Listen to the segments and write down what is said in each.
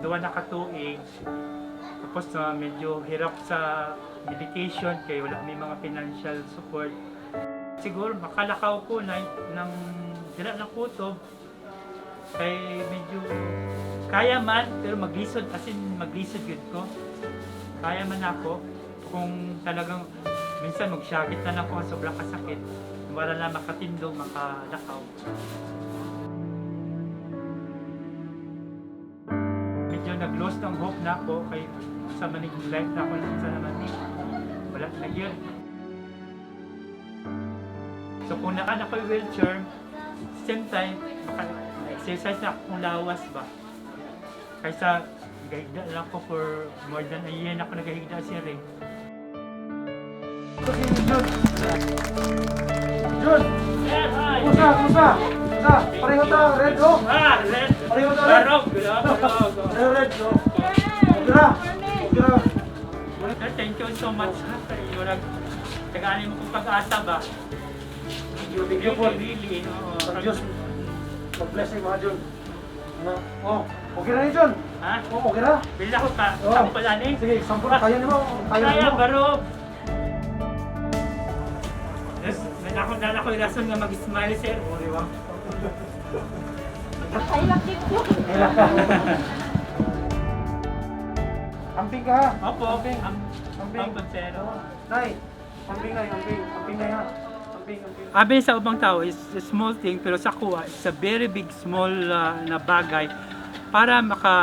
2 na katuig. Tapos na medyo hirap sa medication kay wala may mga financial support. Siguro makalakaw ko na ng dira na kutob kay medyo kaya man, pero maglisod, as in maglisod gyud ko. Kaya man ako kung talagang minsan magsyakit na lang ako, sobrang kasakit. Wala na makatindog, makalakaw. Medyo nag-lose ng hope na ako kay sa manig life na ako sa naman ni wala na yun. So kung naka na ko yung wheelchair, same time, maka, exercise na akong lawas ba. Kaysa nagahigda lang ko for more than a year na ako nagahigda siya rin. Jun! Jun! Sir, hi! Kumusta? Kumusta? Kumusta? Pareho ta, red, oh! Ah, red! Pareho ta, red! Barog! Barog! Pareho red, oh! Okay ra! Okay ra! Sir, thank you so much ha. Sa iyo nag tagaan mo kong pag-asa ba? Thank you, thank you po. Really, oo. Sa Diyos, mag-bless sa mga Jun. Ano? Oh, okay na ni Jun? Ha? Oh, okay na? Bila ko ka, Oo. sample ani. Sige, sample. Kaya nimo, kaya Kaya, nimo. barog! Yes, ako na ako yung rason nga mag-smile, sir. Oh, di ba? Kailak din ko. Kailak ka. Amping ka ha? Opo, Amping. Amping. Amping, sir. Nay, amping nay, amping. Amping nay ha. Amping, amping. Abi sa ubang tao is a small thing, pero sa kuha it's a very big small na bagay para maka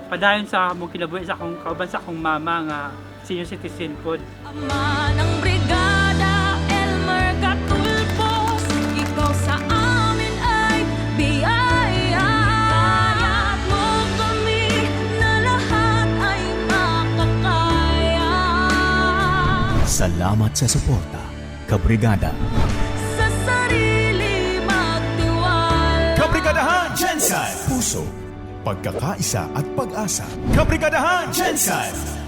padayon sa among kinabuhi sa akong kauban sa akong mama nga senior citizen pod. Ama ng Brigada Elmer Katulpos, ikaw sa amin ay biyaya. Hikayat mo kami na lahat ay makakaya. Salamat sa suporta, Kabrigada. Sa sarili magtiwala. Kabrigadahan Jensen! Puso, pagkakaisa at pag-asa. Kabrigadahan Jensen!